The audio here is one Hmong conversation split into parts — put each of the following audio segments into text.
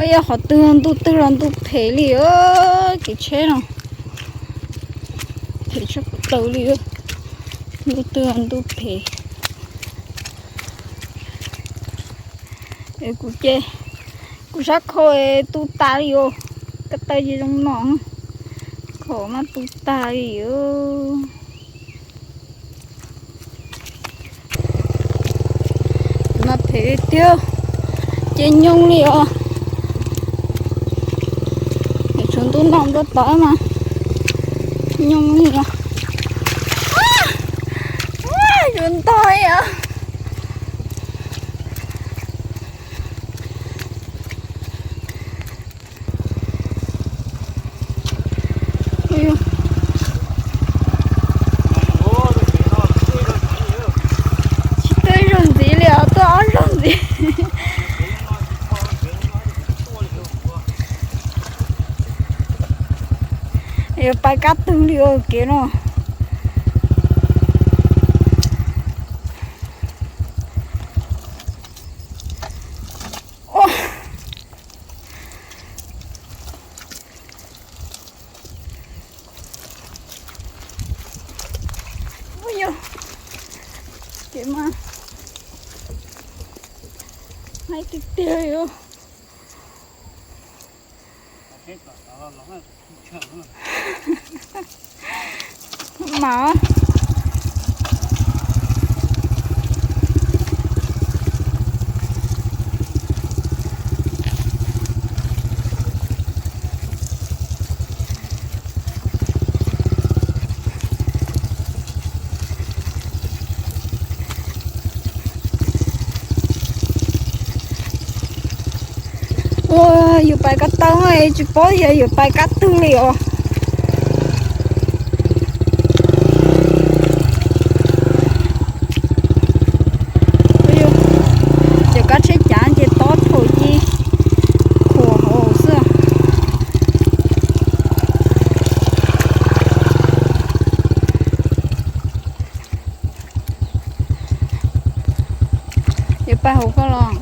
Yog qhov twg ntuj twg los ntuj phem li os, kev tsheb no phem tshaj plaws li. Ntuj twg los ntuj phem. Kuv ces kuv sab khau tu tas li os, ko taw ces zoo no, khau mas tu tas li os. Mas phem tiag, ces nyooj li os. Tshuav ntuj no nplooj tod mas nyooj li os. Tshuav ntog li os. Tsis tuaj ib zaug ntxiv li os, tuaj ob zaug ntxiv. Yuav pais kab twg li os kev no. Ua yog kev mas haib tiag tiag li. Mas Ua, yus pais kab taw es tsis paub tias yus pais kab twg li os. Ces kab tsheb cav ces tob thaum ci khuam hauv xwb. Yuav pais hauv koj los?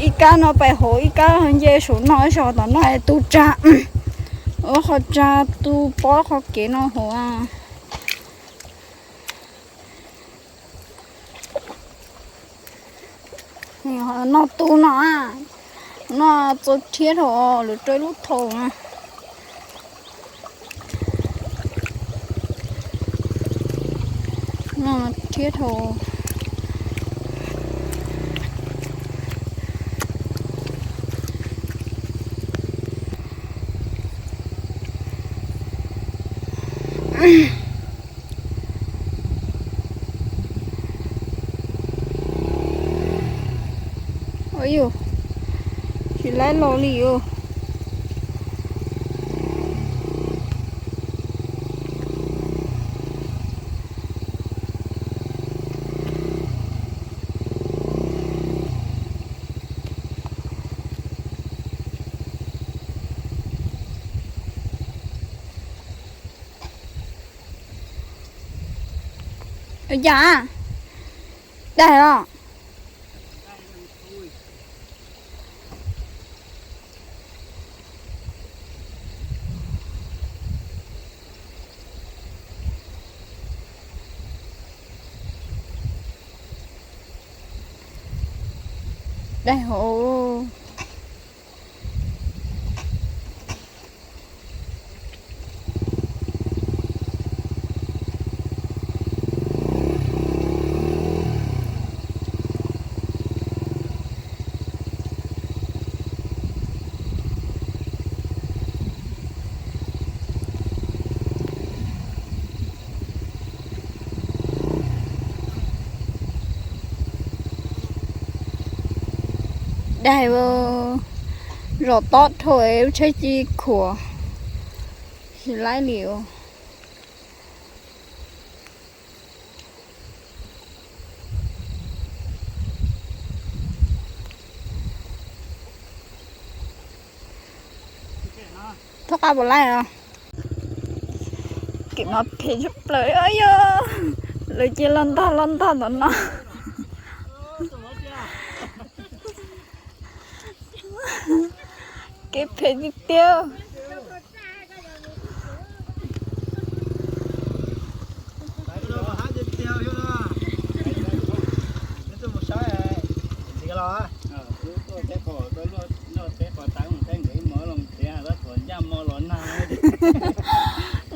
Ib kab no pais hauv, ib kab nce saum no, ib saum tom no tu tsag. Ua qhov tsag tu pob qhov kev no hauv. No tu no, no txaus rhiab dhau lawv rau ib lub thau na. No rhiab dhau. Ua yus, tsis laib los li os. Ua cas daig los? Daig hauv. Daig, zos tob dhau, lub tsheb ci khuam tsis laib li os. Thov qab puas laib os. Kev mas phem tshaj plaws os yog. Lawv ces los ntog los ntog tom no. Kev phem tiag tiag.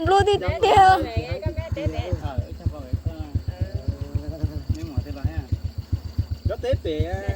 Nplua tiag tiag. Phem tiag.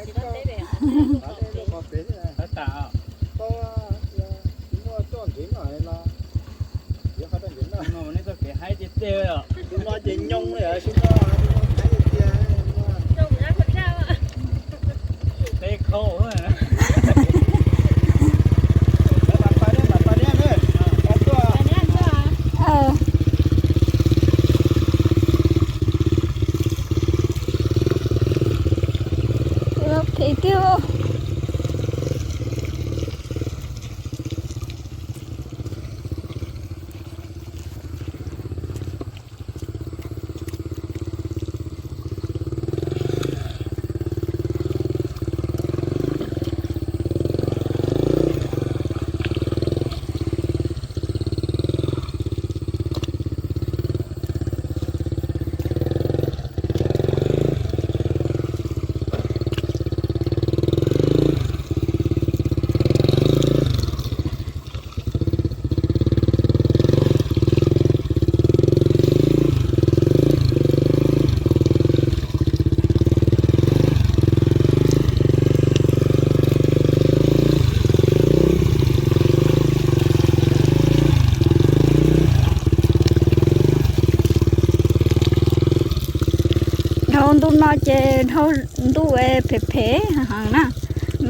Dhau ntuj no ces dhau ntuj phem phem heev na.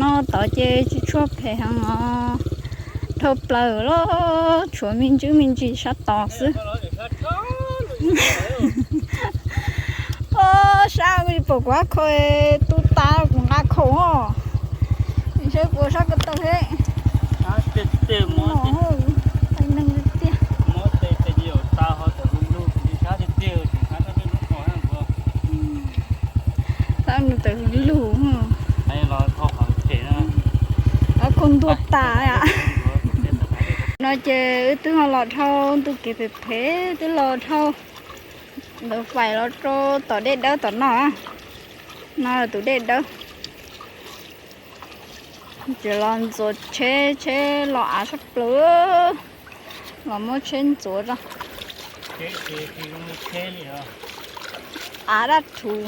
No tod ces tsis tshua phem heev os. Dhau plaws los tshuav me ntsis me ntsis sab tod xwb. Sab pom kuv qab khau, tu tas kuv nqa khau os. Ntshe kuv sab ko taw thiab. Neeg tiag. Sab nws tawm lug. Khau ntuag tas. No ces wb twb ho los dhau ntu kev phem phem twb los dhau ntawd faim los rau tom dej dawb tom no. No tus dej dawb. Ces los ntxuav tsheb, tsheb los av sab plaws. Los muab tsheb ntxuav tso. Av daj rhuv.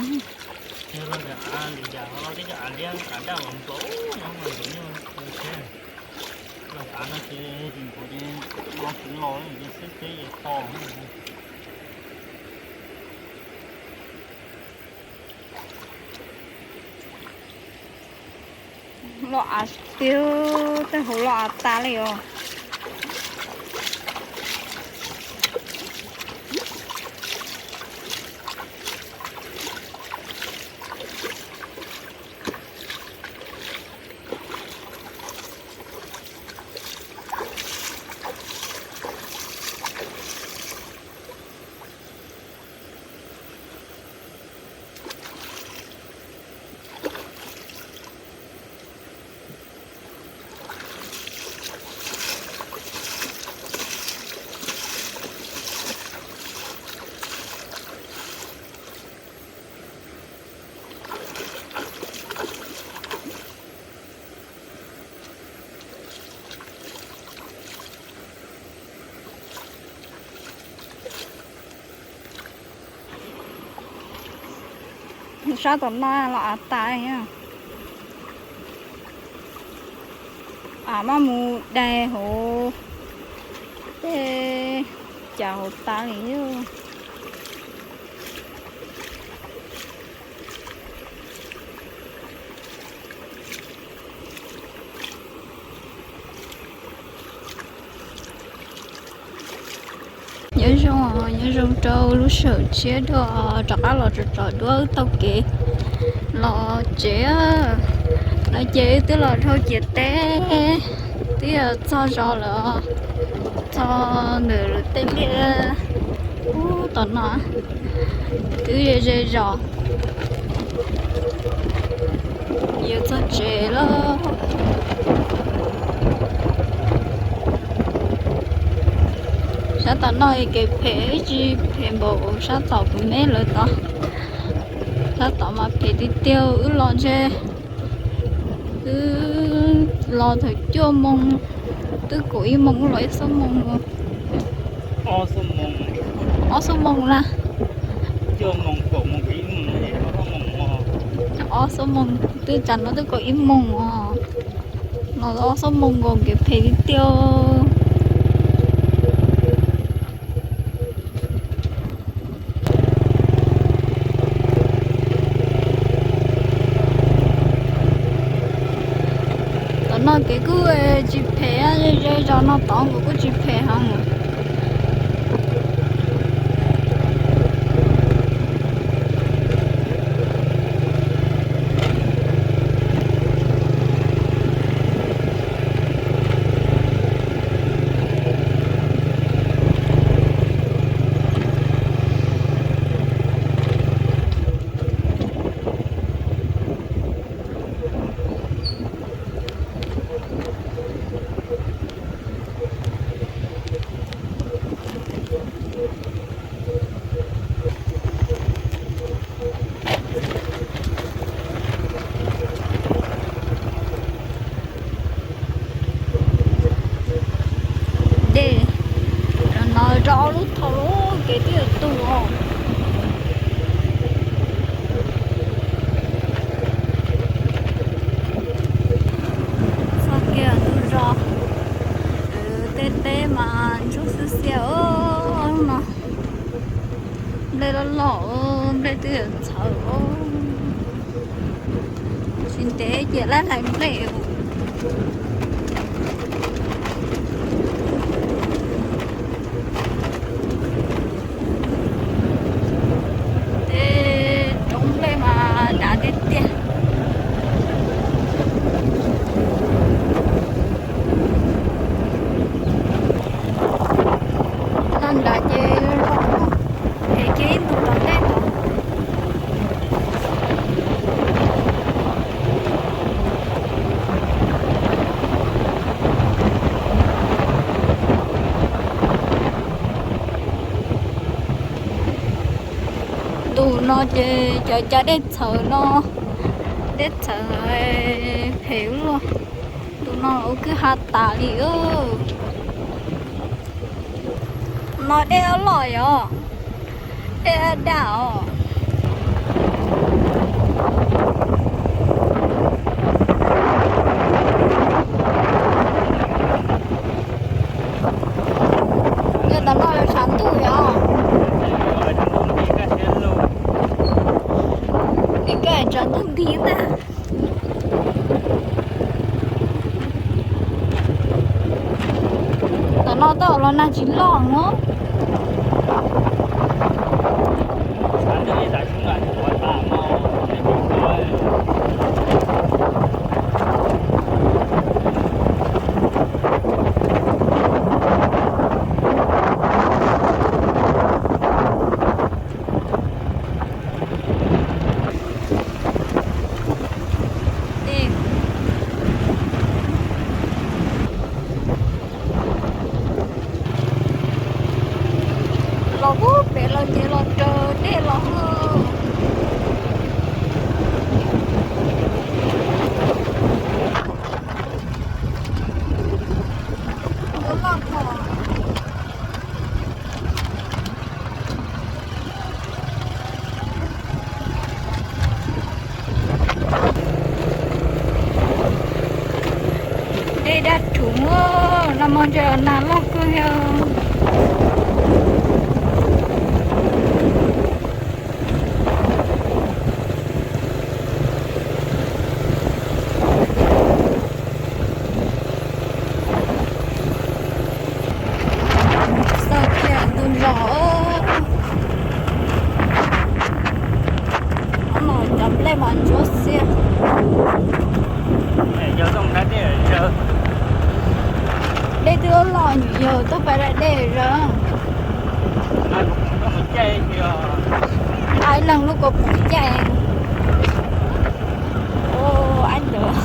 Loj av tiag, tej hauv loj av tas li os. Sab tom no los av tas. Av maj mus dai hauv tej cav hauv tas li. Nyob zoo, nyob zoo rau lub sij hawm tshiab dua rov qab los tsom tsom duab wb taug kev los tsev. No ces wb twb los dhau ciam teb, twb yog txog zos lawm, txog ntawm lawv tej liaj ub tom no. Twb ze ze zos, yuav txog tsev lawm. Sab tom no kev phem tsis phem npaum sab tom kuv me lawv tod. Sab tom mas phem tiag tiag, wb los ntshe wb los thaum cuaj moos, twb kaum ib moos, wb los ib xuab moos, ob xuab moos na. Ob xuab moos, twb tsam no twb kaum ib moos os. Los ob xuab moos nkaus kev phem tiag tiag. Tom no kev kuj tsis phem, ze zos no tod nkaus kuj tsis phem heev. Dej, no rau ob lub thom lub kev twb yuav tu os. Txoj kev tus zos, tej teb mas ntsuab xiab xiab os no. Nplej loj loj, nplej twb yuav txhawv. Tsis ntev ces laj hlais nplej. Tej roob nplej mas dav tiag tiag. Tag nrad ces zoo, es kiag ib ntus tom ntej tod. Ntus no ces cov cav dej txhawv no, dej txhawv phem ua luaj. Ntus no ua kwj ha tas li. No dej loj yog dej daj os. Yog tom no yog tshav ntuj yog, es koj tshav ntuj nti ntag. Tom no tau los nag tsis loj no. Los ub pem los ces los raws dej los. Dej daj rhuv, nag hmo ntshe nag loj kawg yog. Txog kiag tus zos, no cov nplej mas ntsuab xiab. Dej twb loj nyuam yaus tuaj pais daim dej zog. Ib leeg lub kaus pum caij. Ua ab ntawd.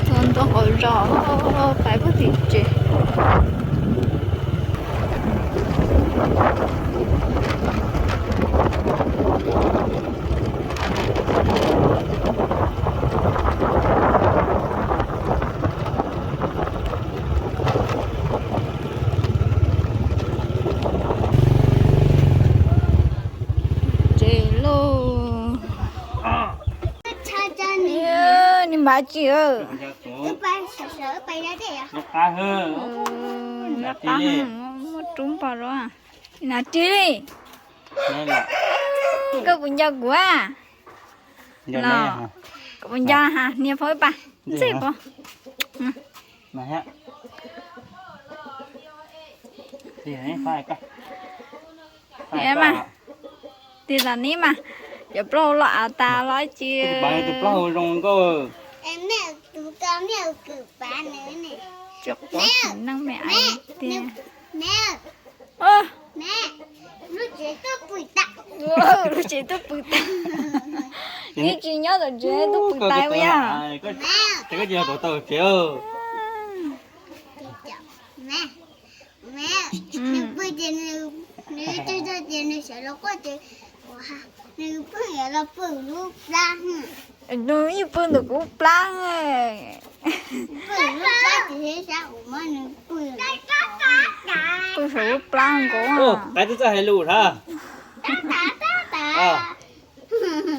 Txog ntua hauv zos, pais puag tim tsev. Tsev lauj. Ni npam tsi? Muaj rub npo rau. Nas ris li. Koj puas nco kuv a? Koj puas nco? Hniav phau ib pas ntxig pov. Tig tam nib mas, cov plaub hau loj av tas los tsis. Tsis quav neeg me aiv tiag. Lub tsev tuaj pw tas. Ib tsis nyob tom tsev tuaj pw tas ua yog. Nws pw ces nws, nws twb tau ces nws sawv los quaj ces nws pw los pw lub plab. Nws yeej pw ntawm kuv plab. Pw lub plab ces sav ua nws pw, pw saum lub plab nkaus. Qaib twb txawj hais lus na.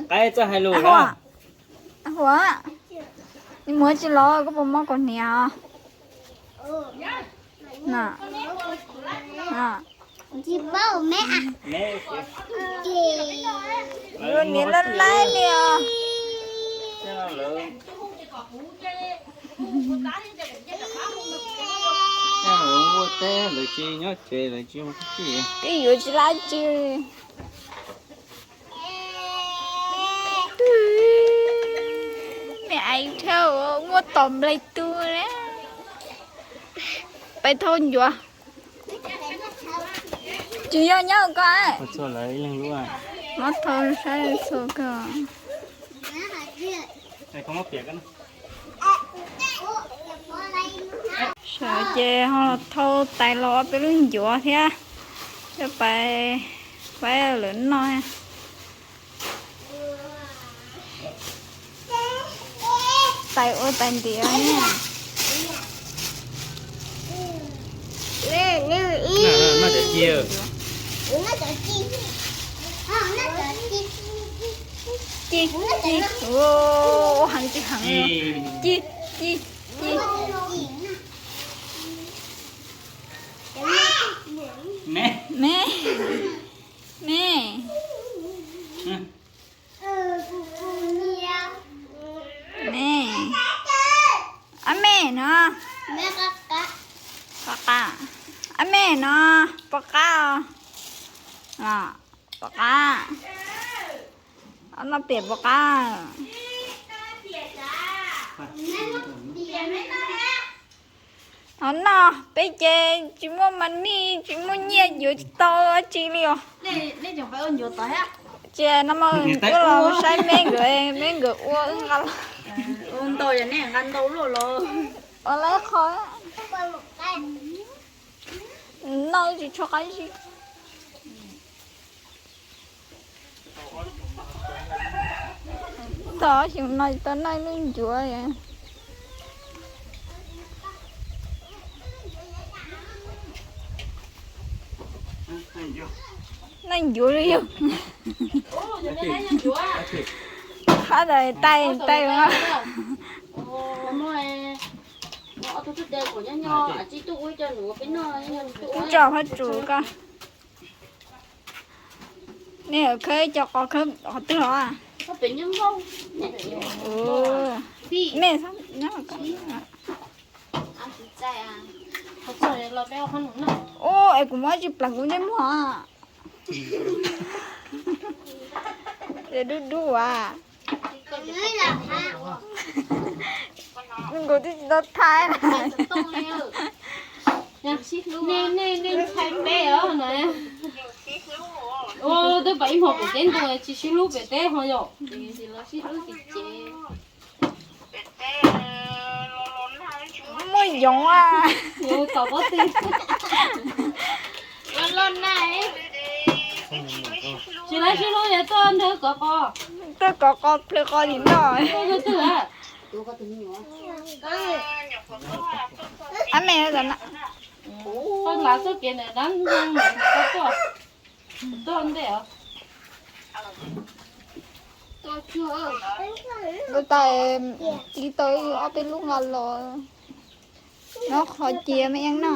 Qaib txawj hais lus na. Huam, nws mus tsis los koj puas mob kaus hniav? Niam laj laib li os. Twb yuav tsis laj tsi. Me aiv dhau muab tom nplej tu na. Pais thauj ncuav. Tsis yog nyob koj. Muab thauj saib txhua kawg. Sawv ces ho los thauj tais los ob peb lub ncuav thiab, coj pais faib lawv noj. Tais ua tais ntiav ne. Ci, ci, ua heev tsis heev. Ci, ci, ci. Me, me, me. Ab me no. Pov qab. Ab me no, pov qab os. Pov qab. Ob no piam pov qab. Ho no peb ces tsis muaj mas nij tsis muaj nyiaj yuav tsis tau dab tsi li os. Ces no mas wb los saib me nkawd, me nkawd ua wb nqa los. Ua lawv qhov noj tsis tshua qab zib. Tau xyoo no tau noj lub ncuav. Noj ncuav li yog. Hab tais tais tais. Ub tso hab tsuas koj. Nej khawb cov qos khawb qhov twg los? Mej, ua es kuv muab tsis pleev kuv ntsej muag. Es dub dub as. Kuv twb tsis tau thaij na. Nej, nej thaij peb os no. Twb pom ib hmo pem teb ntoo tsis sib hlub pem teb ho yom. Muaj yoov a. Tom pob tw. Tsis laib sib hlub yog tuaj nrog kov qos. Tuaj kov qos plhws qos tim no. Ab me, koj lav txoj kev ntawm dab tuaj, tuaj ntej os. Ua tas tiv tau ob peb lub nqa los nyob qhov cia me eeb no.